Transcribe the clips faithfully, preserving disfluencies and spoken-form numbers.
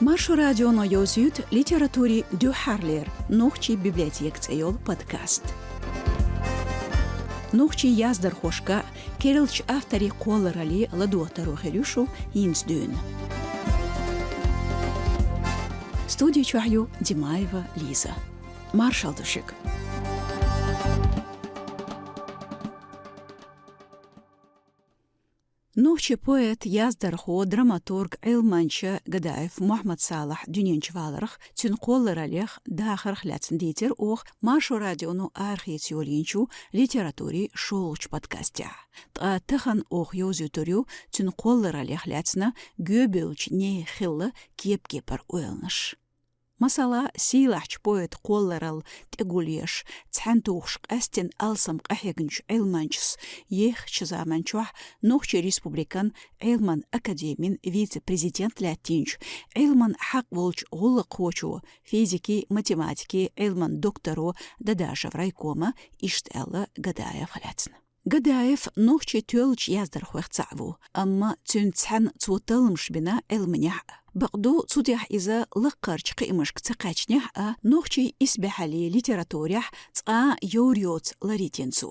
Маршо радионо йовзуьйту литературин дуьххьарлера «Нохчийн библиотека» цӀе йолу подкаст. Нохчийн яздархошка, керлачу авторийн кхолларалле ладогӀа таро хир ю шу хӀинца дуьйна. Студи чохь ю Димаева Лиза. Маршалла ду шуьга. Нохчийн поэт, яздархо, драматург, Ӏилманча Гадаев Мухьаммад Салахь дуьнен чу валарх, цуьнан кхоллараллех, дахарх лаьцна дийцира оха Маршо радионо арахеца йолийначу литературин шолгӀачу подкастехь. Ткъа тахана оха йовзуьйтур ю цуьнан кхоллараллех лаьцна гоьбевллачу нехан хилла кеп-кепара ойланаш. Масала, сийлахьчу поэтан кхолларалла тӀегулъеш, цхьаьнатухуш къаьсттина алсам къахьегначу Ӏилманчас еххачу заман чохь Нохчийн Республикан Ӏилман академин вице-президент лаьттинчу, Ӏилман хьакъ волчу гӀуллакхочо, физикин, математикин Ӏилман докторо Дадашев райкома иштта аьлла Гадаевх лаьцна. Гадаев нохчийн тоьллачу яздархойх цхьаъ ву, амма цуьнца цхьаьна цо талламаш бина Ӏилманехь а. Бакъду, цу тӀехь иза лаккхарчу кхиамашка ца кхаьчнехь а, нохчийн исбаьхьаллин литературехь цкъа а йовр йоцу ларйитина цо.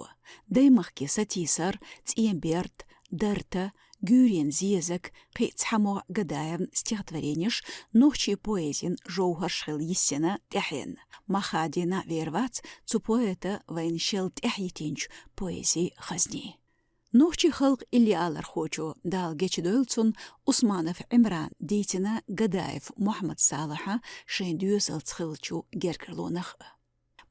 Даймахкан сатийсар, цӀен берд, дарта, гуьйренан зезаг, кхин а цхьамогӀа Гадаевн стихотворенеш нохчийн поэзин жовхӀарш хилла йиссина тӀаьхьенна. Мах хадийна вер вац цу поэтан вайна шел тӀаьхьа йитинчу поэзин хазни. Нохчийн халкъан иллиалархочо, Дала гечдойла цунна, Усманов Ӏимрана дийцина Гадаев Мухьаммад Салахьан шайн доьзалца хиллачу гергарлонах а.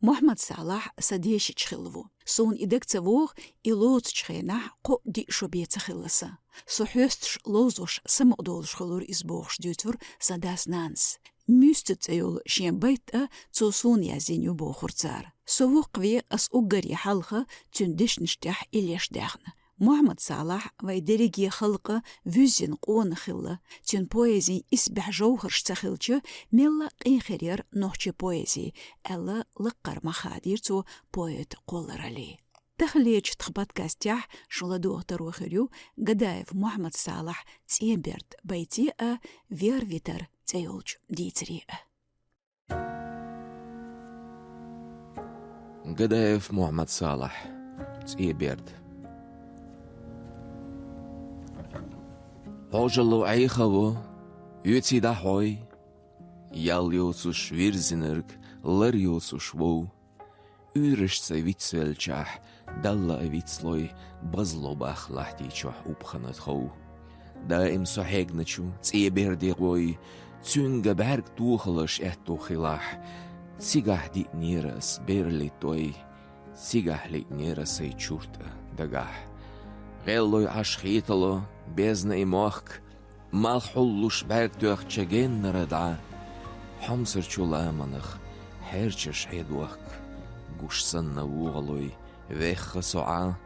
Мухьаммад Салахь сан дешича хилла ву. Суна и дага ца вогӀу, и лоцучу хенахь кхоъ-диъ шо бен ца хилла сан. Со хьоьстуш, ловзош, самукъадолуш хуьлура иза, бохуш дуьйцура сан дас-нанас. «Муьста» цӀе йолу шен байт а цо суна яздина ю, бохура цара. Со воккхаве, ас уггаре хьалха цуьнан дешнаш тӀехь иллеш даьхна. Мухьаммад Салахь вайн дерриге халкъан вуьззина къона хилла, цуьнан поэзин исбаьхьа жовхӀарш ца хилча, мелла а къен хир яра нохчийн поэзи, аьлла, лаккхара мах хадийра цо поэтан кхоллараллин. Таханлерчу тхан подкастехь шун ладогӀа таро хир ю Гадаев Мухьаммад Салахьан «ЦӀен берд» байти а, «Вер витар» цӀе йолчу дийцаре а. Гадаев Мухьаммад Салахь, «ЦӀен берд». Хьожалло Ӏехаво, оьций дӀахьой, ял йоцуш вирзинарг лар йоцуш вов. Уьйрашца вицвеллачохь, Далла а вицлой, базло бах лахьти чохь убхана тхов. Даим со хьегначу цӀен берде гӀой, цуьнга бӀаьрг тохалаш аьтто хилахь, цигахь диънера ас бер литтой, цигахь лиънера сайн чурт а дагахь. ГӀеллой Ӏаш хетало безна и мохк, малх хьуллуш бӀаьрг тоьхча геннара дӀа, хьомсарчу ламанах хьерчаш хьедохк, гуш санна вогӀалой, вехха со Ӏа,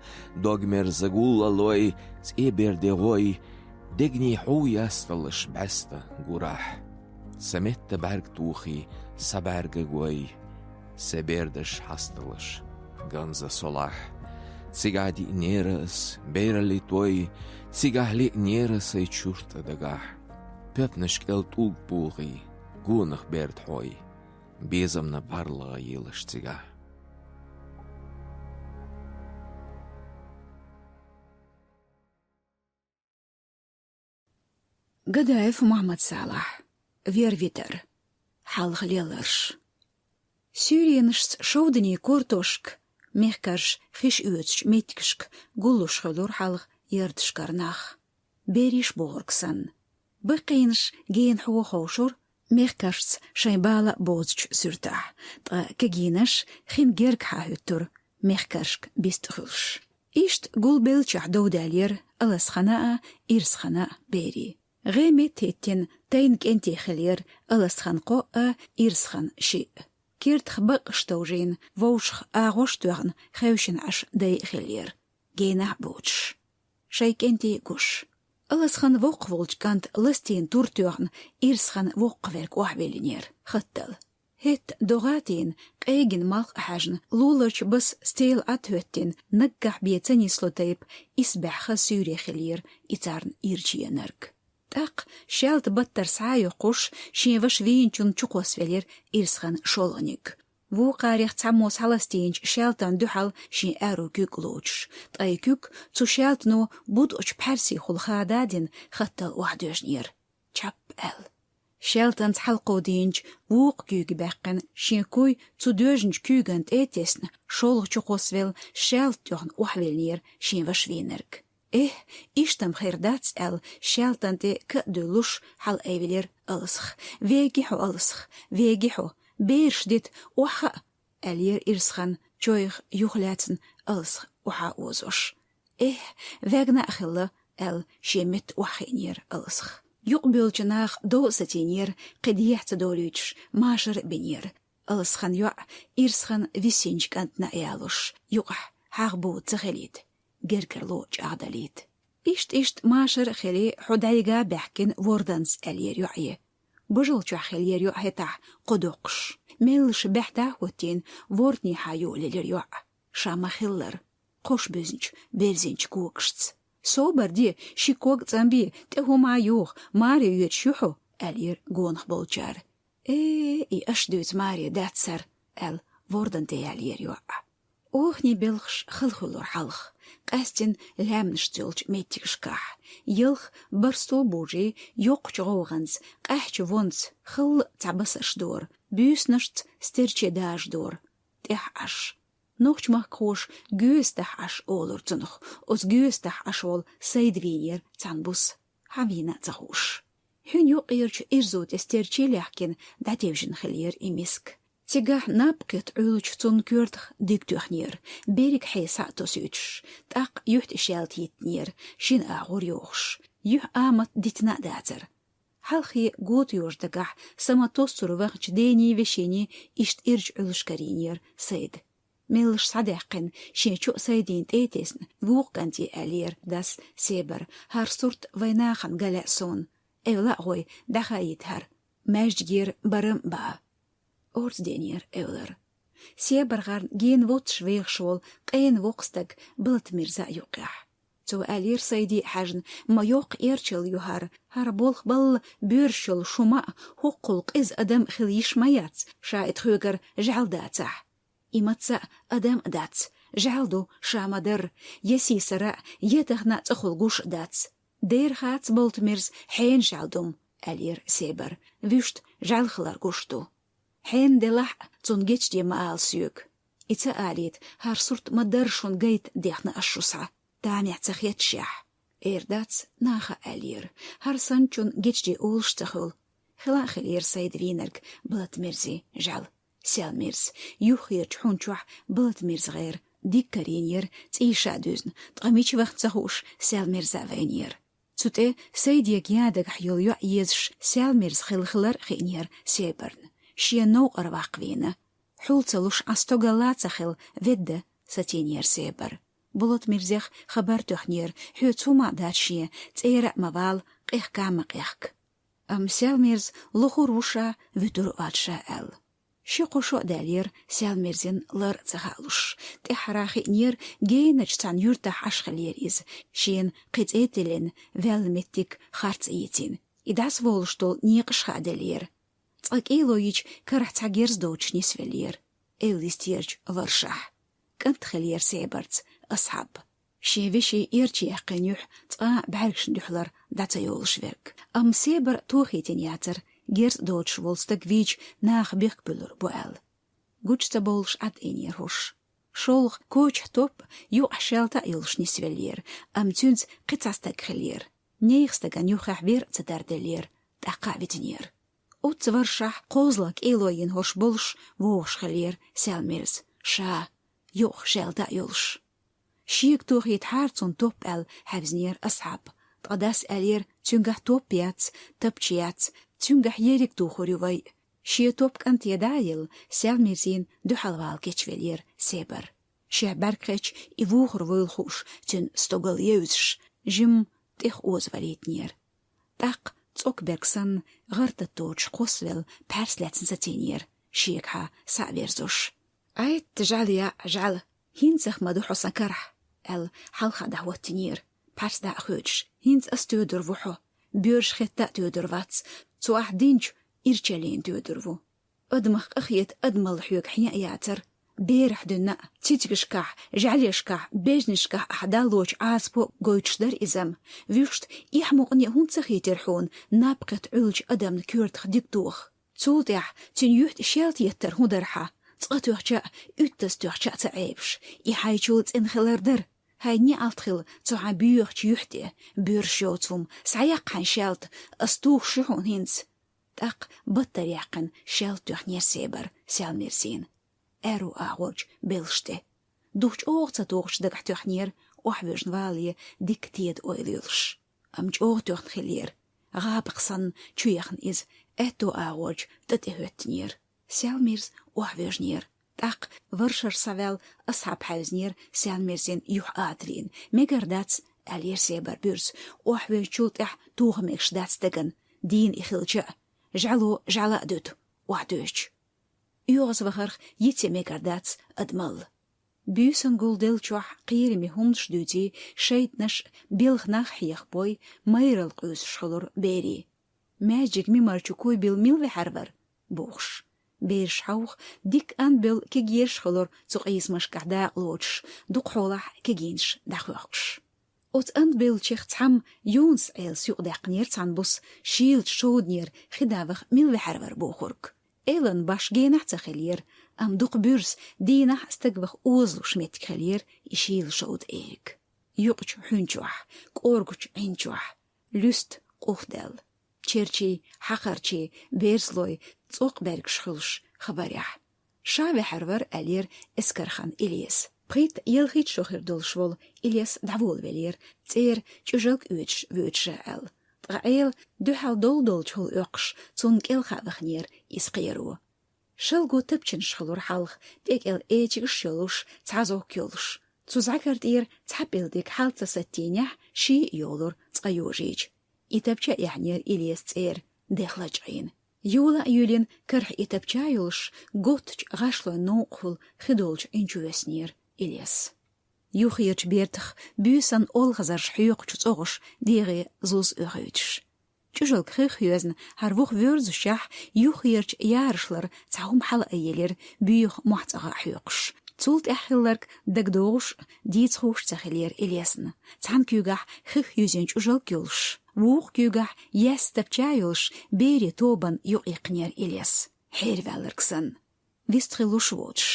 дог-мерза гуллалой, цӀен берде гӀой, дегний хьу ясталаш бӀаьста гурахь. Сан метта бӀаьрг тухий, сан бӀаьрга гой, сан бердаш хьасталаш ганза солахь. Цигахь диънера ас бер литтой, цигахь лиънера сайн чурт а дагахь. Пепнаш кӀел тӀулг пулгӀий, гонах берд хьой, безамна бӀарлагӀа елаш цигахь. Гадаев Мухьаммад Салахь. Вер витар. Хьалха леларш. Суьйренашца шовданийн кортошка, мехкарша хиш оьцучу меттигашка гуллуш хуьлура хьалха ярташкара нах, берриш бохург санна. Баккхийнаш гена хьо ховшура мехкаршца шайн бала а боцучу суьртахь, ткъа кегийнаш хин герга хьахӀуьттура, мехкаршка бист хуьлуш. Иштта гулбеллачохь довдаьллера алсхана а, ирсхана а берий. ГӀе меттахӀиттина тайна кӀентий хиллера алсхана кхоъ а, ирсхана шиъ. Кертах бакъаш товжийна, вовшах агӀош а тоьхна, хевшина Ӏаш дай а хиллера, генахь а боцуш. Шайн кӀентий гуш. Алсхана воккхах волчу кӀанта ластийна тур тоьхна, ирсхана воккхахверг охьавиллинера хаттал. ХӀетта догӀа а тийна, къегина малх а хьаьжна, луларчу баса стела Ӏад хӀоьттина, наггахь бен ца нисло тайпа, исбаьхьа хан суьйре хиллера и царна ирчаенарг. ТӀаккха шаьлта баттара схьа а йоккхуш, шен ваша вийначунна чукхоссавелира ирсхан шолгӀаниг. Вукхарех цхьаммо схьаластийначу шаьлтана дуьхьал шен аьрру куьг лоцуш, ткъа и куьг цу шаьлтано будучу пхьаьрсехула хада а дина, хаттал охьадоьжнера. «Чап!» аьлла. Шаьлтанца хьалакховдийначу вукху куьйга баьккхина, шен куй цу доьжначу куьйгана тӀе а тесна, шолгӀа чукхоссавелла, шаьлта тӀехула охьавеллера шен ваша вийнарг. «Эхь, иштта-м хир дац», — аьлла, шаьлтан тӀе ка а дуьллуш, хьалаайвелира алсах. «Веги хьо, алсах, веги хьо! Бераш дита, охьахаа!» — аьллера ирсхан, чойх юхалаьцна алсах охьа а озош. «Эхь, вегна а хилла», — аьлла, шен метта охьахиънера алсах. Юкъабоьллачу наха дов а сацийнера, кхин дехьа ца долуьйтуш, машар а бинера. Алсхан йоӀ ирсхан висинчу кӀантана а ялош, юкъахь хьагӀ бовла ца хилийта, гергарло чӀагӀдалийта. Иштта-иштта машар а хилий, хьо дӀайига а баьхкина ворданца, аьллера йоӀе. Бажалчохь хиллера йоӀ хӀетахь кхо доккхуш. Меллаша баьхьта а хӀоттийна, ворданехьа юалелира йоӀ. Ша ма-хиллара, кхош буьзначу берзинчу когашца. «Собар де, ши ког цӀанбе, тӀе хӀума а юха, маре йоьдуш ю хьо», — аьллера гонах болчара. «Э, и аша дуьйцу маре дац хӀара», — аьлла, вордан тӀе яьллера йоӀ. Оханан белхаш хала хуьлура хьалха, къаьстина лаьмнашца йолчу меттигашкахь. Ялх барсто бужий, йоккхачу гӀовгӀанца, къаьхьачу вонца халла цхьа басарш дора, буьйсанашца стерчий дажа дора. ТӀехь Ӏаш. Нохчмахкахоша «Гоьса тӀехь Ӏаш» олура цунах, оцу «Гоьса тӀехь Ӏаш» волу Сайда вийнера цхьана буса, хьан вийна а ца хууш. Хьуьнан юккъерачу ирзо тӀе стерчий лаьхкина, дӀатевжина хиллера и миска. Цигахь наб кхетта Ӏуьллучу цунна коьртах диг тоьхнера, берриг хье схьа а тосуьйтуш, тӀаккха юьхь тӀе шаьлта йиттинера, шина агӀор йохуш, юьхь амат дитина а дацара. Хьалххе гото йожа дагахь саматоссур вахначу дений, вешиний иштта ирча Ӏуьллуш карийнера Сайда. Меллаша схьадаьккхина, шен чоа Сайдина тӀе а тесна, вукху кӀанте аьллера дас Себар: «ХӀара сурт вайн нахана ган лаьа суна. Эвла а гӀой, дӀахаийта хӀара. Маьждигера барам а баа». Орца денера эвлара. Себаргара гена воццуш вехаш волу къена воккха стаг Балатмирза юккъехь. Цо аьллера Сайде а хьаьжна: «Ма йоккха эрчалла ю хӀара, хӀара болх балла боьрша йолу шума а, хӀоккхул къиза адам а хила йиш ма яц, ша и тхоьгара жӀаьла дацахь. И маца а адам а дац, жӀаьла ду, ша ма-дарра, я сийсара а, я тахана а цӀахула гуш а дац. Дера хац, Балатмирза, хьенан жӀаьла ду-м», — аьллера Себар. «Вуьшта жӀаьла хилар гуш ду. Хьенан делахь а, цунна гечде ма ала соьга. И ца алийта, хӀара сурт ма-дарра шуна гайта дехна ас шу схьа, тамехь ца хеташехь». Эр дац, наха а аьллера: «ХӀара санначунна гечде олуш ца хуьлу». Хила а хиллера Сайда вийнарг Балатмирзин жӀаьла. Саьлмирза. Юххерчу хьун чохь Балатмирза гӀера диг карийнера, цӀийша а дуьзна, ткъа мича вахна ца хууш, Саьлмирза вайнера. Цу тӀе Сайдега ян дагахь йолу йоӀ езаш Саьлмирза хилла хилар а хиънера Себарна. Шен новкъара ваккха вийна. «Хьул ца луш, Ӏан стогалла а ца хилла, ведда», — сацийнера Себар. Балатмирзех хабар тоьхнера: «Хьоьца хӀума а дац шен, цӀера а ма вала, къехка а ма къехка». Амма Саьлмирза лохур ву ша, вуьтур вац ша аьлла. Ши-кхо шо а даьллера Саьлмирзин лар а ца хаалуш. ТӀаьххьара хиънера геначу цхьана юьртахь Ӏаш хиллера иза, шена кхин цӀе тиллина, ваьлла меттиг харц а йийцина. И дӀасаволуш долу некъаш хааделлера. Цкъа кӀело йича, карахь цхьа герз доцуш нисвеллера. Эвла йистерчу варшахь. КӀант хиллера Себарца Асхьаб. Шен вешин эрча яьккхина юьхь цкъа а бӀаьргашна дуьхьалара дӀа ца йолуш верг. Амма Себар тохийтина яцара, герз доцуш волу стаг вийча, наха бехк буьллур бу аьлла. Гучу ца бовлуш Ӏад Ӏийнера хӀорш. ШолгӀа кочахь топ а, юкъахь шаьлта а йолуш нисвеллера, амма цуьнца кхин цхьа стаг хиллера. Нехан стагана юххехь вер а ца тарделлера, тӀаккха а витинера. Оццу варшахь кхозлагӀа кӀело йина хӀорш болуш вогӀуш хиллера Саьлмирза, ша, юкъахь шаьлта а йолуш. Шега тохийтахьара цунна топ аьлла хьаьвзинера Асхьаб. Ткъа дас аьллера: «Цуьнгахь топ яц, тапча яц, цуьнгахь ерриг тухур ю вай». Шен топ кӀанте дӀа а елла, Саьлмирзина дуьхьалвала кечвеллера Себар. Шех бӀаьрг кхечча, и вухур вуйла хууш, цуьнан стогал евзаш, жимма тӀех оза валийтинера. ТӀаккха цӀокберг санна, гӀар татточуш кхоссавелла, пхьаьрс лаьцна сацийнера, шегахьа схьа а верзош. «Ӏайтта жӀаьла яӀ, жӀаьла! ХӀинцах ма ду хьо сан карахь», — аьлла, хьалха дӀахӀоттинера, пхьаьрс дӀа а хоьдуш: «ХӀинца ас тоьдур ву хьо. Боьрша хетта а тоьдур вац, цо ахь динчу ирчаллина тоьдур ву. Адамах къахета адамалла хьоьга хьен а яцара. Берахь дуьнна а, цицигашкахь, жӀаьлешкахь, бежнашкахь ахь даллочу Ӏазапо гойтуш дара иза-м. Вуьшта, эхь мукъане а хӀунда ца хийтира хьуна наб кхетта Ӏуьллучу адамна коьртах дика тоха? Цул тӀаьхьа цуьнан юьхь тӀе шаьлта еттар хӀун дара хьан? Цкъа тоьхча а, уьттаза тоьхча а ца Ӏебаш, и хьайчул цӀена хилар дара. ХӀай неӀалт хила цу хьан боьхачу юьхь тӀе, боьрша йоцу хӀума, схьаяккха хьайн шаьлта, ас тухуш ю хьуна хӀинца. ТӀаккха баттара яьккхина шаьлта тоьхнера Себар Саьлмерзина аьрру агӀорчу белша тӀе. Дух чӀогӀа ца тухучу дагахь тоьхнера, охьавоьжна валале дика теда ойла йолуш. Амма чӀогӀа тоьхна хиллера. ГӀабакх санна чу яхна иза, аьтту агӀорчу тӀа тӀе хӀоьттинера. Саьлмерза охьавоьжнера. ТӀаккха варшар схьаваьлла асхьаб хьаьвзинера Саьлмерзина юьхь аталийна. «Мегар дац», — аьллера Себар буьрса, — «охьавоьжначул тӀаьхьа тоха мегаш дац дагана, дийна и хилча а. ЖӀаьло жӀаьла а дуьту, охьадоьжча». ОьгӀазвахарх йицъян мегар дац адамалла. Буьйсан гулделлачохь кхераме хӀуманаш дуьйций, шайтӀанаш, белхан нах хьехабой, майралла къуьйсуш хуьлура берийн. «Маьждиган мимарчу Куйбил мила ваьхьар вара?» — бохуш. Бераш хьовха, дикка ан бевлла кегераш хуьлура цу къийсамашкахь дакъа лоцуш, дукхахьолахь кегийнаш дӀахоьхкуш. Оцу ан бевллачех цхьамма Юнус-Ӏелас юкъадаьккхинера цхьана буса, шийлачу шовданера хи дӀаваха мила ваьхьар вара бохург. Ӏелан баш генахь а ца хиллера, амма дукха буьрса дийнахь а стаг ваха озалуш меттиг хиллера и шийла шовда эриг. Юкъачу хьуьнчохь, кӀоргучу Ӏин чохь, луьста къухдаьлла. Черчий, хьакхарчий, берзалой цӀокъ бергаш хуьлуш хабарехь. Ша ваьхьар вара, аьллера эскархан Илеса. Пхийтта-ялхитта шо хир долуш волу Илес дӀаволавеллера, цӀера чӀужалг оьцуш воьдуш аьлла. Ткъа Ӏела дуьхьал долу-долчу хӀула оьккхуш, цунна кӀелха а ваханера иза кхеро. Шалго тапчанаш хуьлура хьалха, тӀекӀел эчигаш йолуш, цхьа зӀок йолуш. Цу зӀагарна тӀера цхьа пӀелдиг хьал ца саттийнехь, ший а йолура цкъа йожийча. И тапча а яьхьнера Илеса цӀера, дехла чӀийна. Юла а юьйлина, карахь и тапча а йолуш, готтачу гӀашлойн новкъахула хи долчу Ӏин чу воьссинера Илес. Юххерчу бертах буьйсан олхазарш хьоькхучу цӀогӀаш дегӀе зуз оьхуьйтуш. ЧӀужалг хих хьоьзна, хӀара вуха воьрзушехь, юххерчу ярашлара цхьа хӀума хьала а елира, буьйха мохь цӀа гӀа а хьоькхуш. Цул тӀаьхьа хилларг дагадогӀуш а, дийцахуш а ца хиллера Илесна. Цхьана куьйгахь хих юьзйина чӀужалг йолуш, вукху куьйгахь яьсса тапча йолуш, берийн тобанна юкъаиккхинера Илес, хьерваьлларг санна. Вистхиллуш воцуш,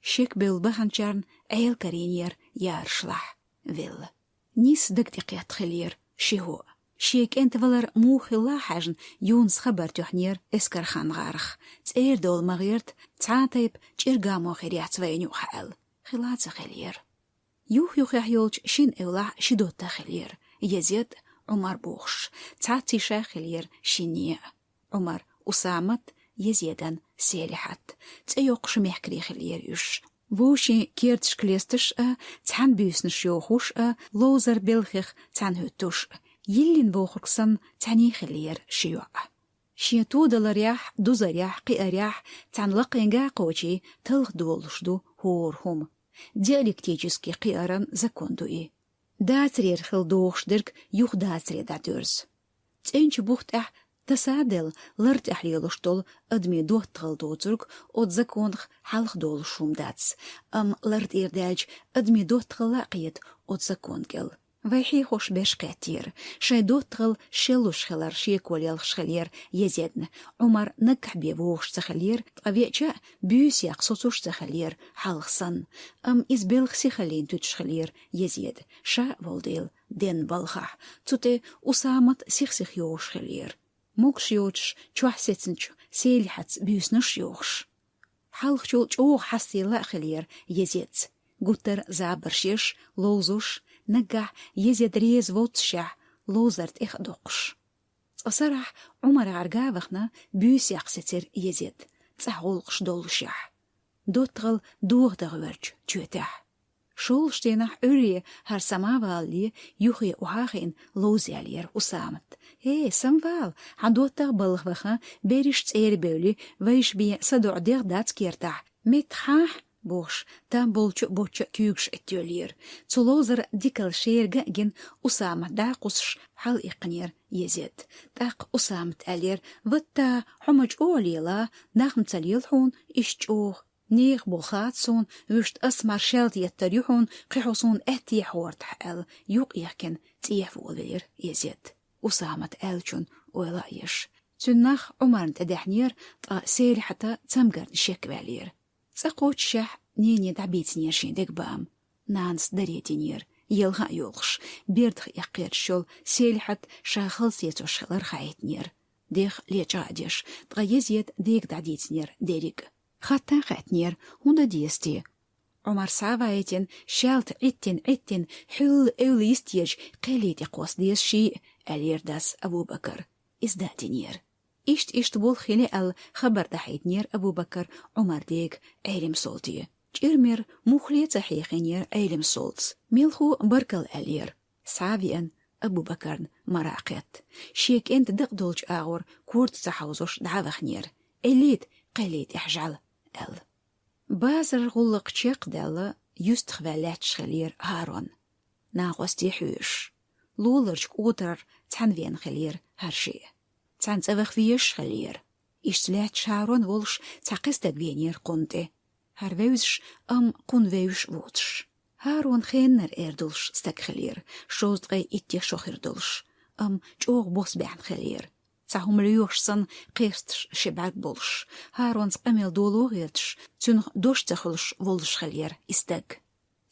шекбевлла баханчарна Ӏела карийнера ярашлахь велла. Нийсса дага тӀекхетта хиллера ши хӀоъ. Шен кӀентан валар муха хилла а хьаьжна, Юнуса хабар тоьхнера эскархан гӀарах. ЦӀера довла ма гӀерта, цхьа а тайпа чӀир гамо хир яц вайна юкъахь аьлла. Хилла а ца хиллера. Юх-юххехь йолчу шина эвлахь ши доттагӀа хиллера: Езид а, Ӏумар бохуш. Цхьацца йиша хиллера шинне а: Ӏумар Усамат, Езидан Селихьат. ЦӀе йоккхуш мехкарий хиллера уьш. Вовшийн керташка лесташ а, цхьаьна буьйсанаш йохуш а, ловзар белхех цхьаьна хӀуьттуш а. Йиллина вохург санна, цхьаьний хиллера ши йоӀ. Шен тодаларехь, дузарехь, кхиарехь цхьана лакхенга а кхочий, талха долуш ду хӀора хӀума. Диалектически кхиаран закон ду и. Дацарера хила догӀуш дерг юха дацаре дӀадоьрзу. ЦӀенчу бух тӀехь таса а делла, лар тӀехь лелош долу адамийн доттагӀалла доцург оцу законах хьалха долуш хӀума дац, амма лар тӀера даьлча, адамийн доттагӀалла а кхета оцу закон кӀел. Вай хьехош берш кхеттера, шайн доттагӀалла шеллуш хилар шеко лелхаш хиллера Езидна. Ӏумар наггахь бен вогӀуш ца хиллера, ткъа веача а буьйса яккха соцуш ца хиллера, хьалха санна. Амма иза белхан сихаллина туьтуш хиллера Езид, ша а волу дела, денна балхахь. Цу тӀе Усамат сих-сиха йогӀуш хиллера. Могуш йоцуш чохь сецначу Селихьатца буьйсанаш а йохуш. Хьалхачул чӀогӀа хьастийла а хиллера Езидца, гуттар а забарш еш, ловзуш, наггахь Езид реза воццушехь, ловзар тӀех а доккхуш. Цкъа сарахь Ӏумар гӀарга а вахана, буьйса яккха сецира Езид, цӀахь гӀуллакхаш доллушехь. ДоттагӀалла дохадан гӀоьртира чоьтехь. ШолгӀачу дийнахь Ӏуьйре хӀара самавалале, юххе охьа а хиъна, ловзаяллера Усамат. «Хей, самавала, хьан доттагӀа балха ваха, берриш цӀера бевли, вайша бен садоӀу дегӀ дац кертахь. Меттахь хьахьа, бохуш, там болчу а, боцчу а куьйгаш Ӏиттайоллера. Цу ловзара дикалла шерга а гина, Усамат дӀа а кхуссуш, хьалаиккхинера Езид. ТӀаккха Усамата аьллера: «Ватта, хьо ма чӀогӀа лела, нах ма ца лела хьуна иштта чӀогӀа. Нехан болх хац суна, вуьшта ас мара шаьлта еттар ю хьуна, кхин хьо суна аьттехьа хьортахь», — аьлла, юкъ а яхкина, цӀехьа волавелира Езид, Усамата аьллачун ойла а еш. Цуьнан нах Ӏумарна тӀедаьхьнера, ткъа Селихьата цамгарна шекваьллера. Цкъа кхочушшехь, нене дӀабийцинера шен дегабаам. Нанас даре динера, елха а йолуш, бердах эккхерчаш йолу Селихьат ша хала сецош хилар хаийтинера. Дех лечкъа а деш, ткъа Езид дега дӀадийцинера дерриг а. Хатта а хаьттинера, хӀун дан деза те? Ӏумар схьа а ваийтина, шаьлта Ӏиттина, Ӏиттина, хьуьлла эвла йистечу кхеле тӀе кхосса деза ший а, аьллера дас Абу-Бакар. Иза дӀа а динера. Иштта-иштта болх хили аьлла, хабар дӀахьединера Абу-Бакар Ӏумар дега Ӏелимсолте. ЧӀирмира муххале а ца хьехийнера Ӏелимсолтас. Мелхо баркалла аьллера. Схьа а веана, Абу-Бакарна мара а кхетта. Шен кӀентан дакъа долчу агӀор корта ца хьовзош дӀа а ваханера. «Ӏиллийта кхеле тӀехь жӀаьла», — аьлла. Базаран гӀуллакх чекхдаьлла, юьстах ваьлла лаьтташ хиллера ХӀарон, накъостий хьоьжуш. Луларчу кӀотарара цхьаьна веана хиллера хӀара шиъ. Цхьаьна цӀа ваха везаш хиллера. Иштта лаьтташ ХӀарон волуш, цхьа кхин стаг веанера кхунна тӀе. ХӀара вевзаш, амма кхунна вевзаш воцуш. ХӀарон хеннара эр долуш стаг хиллера, шовзткъе итт шо хир долуш, амма чӀогӀа бос баьхна хиллера. Цхьа хӀума лоьхуш санна, кхерсташ ши бӀаьрг болуш, ХӀаронца къамел доло а гӀерташ, цуьнах дош ца хуьлуш воллуш хиллера и стаг.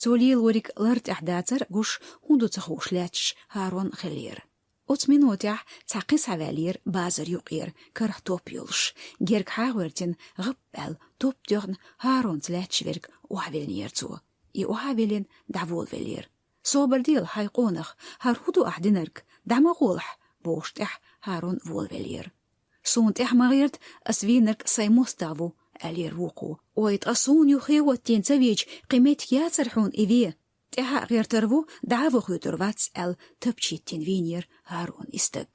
Цо лелориг лар тӀехь дацара а гуш, хӀун ду ца хууш лаьтташ ХӀарон хиллера. Оцу минотехь цхьа кхин схьаваьллера базар юкъера, карахь топ йолуш, герга хьа а гӀоьртина, гӀап аьлла, топ тоьхна, ХӀаронца лаьтташ верг охьавиллинера цо. И охьавиллина, дӀаволавеллера. «Собар дела, хьайн къонах, хӀара хӀун ду ахь динарг? ДӀа ма гӀолахь», — бохуш тӀехь ХӀарон волавеллера. «Суна тӀаьхьа ма гӀерта, ас вийнарг сайн мостагӀа ву», — аьллера вукхо. «Ой, ткъа суна юххе а хӀоттийна ца вийча, кхин меттиг яцара хьуна и вен? ТӀаьхьа а гӀертар ву, дӀа а вохуьйтур вац», — аьлла, тапча хӀиттина вийнера ХӀарон и стаг.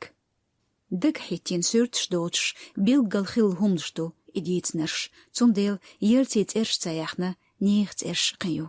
Дага хӀиттийна суьрташ доцуш, билггал хилла хӀуманаш ду и дийцинарш, цундела ялсаманин цӀераш ца яьхна, нехан цӀераш кхин ю.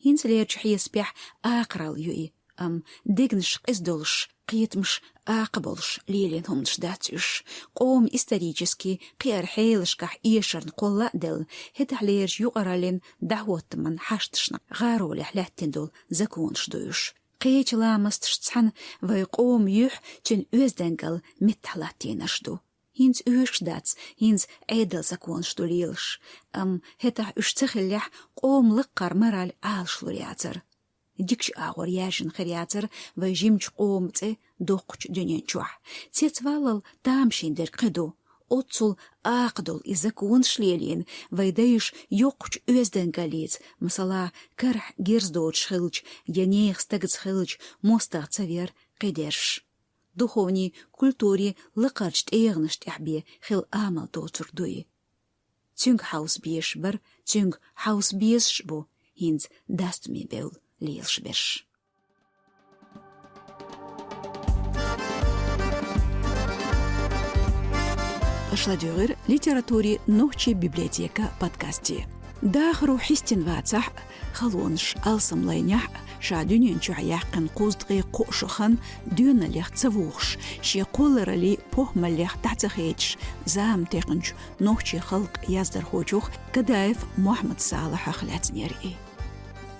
ХӀинцалерчу хьесапехь акхаралла ю и, амма дегнаш къиза долуш, кхетамаш акха болуш лелийна хӀуманаш дац уьш. Къоман исторически кхиаран хьелашкахь эшарна кхолла а делла, хӀетахьлерчу юкъараллин дӀахӀоттаман хьашташна гӀаролехь лаьттина долу законаш ду уьш. Кхечу ламасташца цхьаьна вайн къоман юьхь, цуьнан оьздангалла меттахь латтийнарш ду. ХӀинца оьшуш дац, хӀинца Ӏедалан законаш ду лелаш, амма хӀетахь уьш ца хиллехь, къоман лаккхара мораль Ӏалашлур яцара. Дикачу агӀор яьржина хир яцара вайн жимачу къоман цӀе доккхачу дуьнен чохь. Цецваллал тамашийна дерг кхин ду. Оццул акха долу и законаш лелийна, вайн дайша йоккхачу оьздангаллица, масала, карахь герз доцуш хилча я нехан стагца хилча, мостагӀа ца вер кхидерш. Духовни культури лакхарчу тӀегӀанаш тӀехь бен хила амал доцург ду и. Цуьнга хьовса безаш бара, цуьнга хьовса безаш а бу хӀинца дастаме бевлла лелаш берш. Аша ладуьйгӀира литературин «Нохчийн библиотека» подкасте. Дахаро хьистина вацахь а, халонаш алсамлайнехь а, ша дуьнен чохь яьккхина кхузткъе кхоъ шо хан доьналлех ца вухуш, шен кхоллараллин похӀмаллех дӀа ца хедаш, зама текхначу нохчийн халкъан яздархочух Кадаев Мухьаммад-Салахьах лаьцнера и.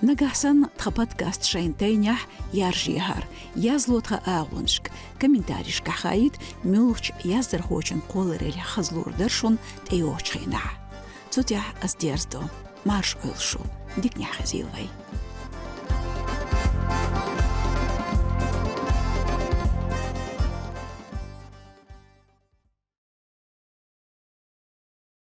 Нагахь санна тхан подкаст шайна тайнехь, яржехьара, язло тхан агӀонашка, комментарийшкахь хаийта, муьлхачу яздархочун кхоллараллех хазлур дара шуна тӀейогӀучу хенахь. Цу тӀехь ас дерзадо. Марша Ӏойла шу. Диканехь хезийла вай.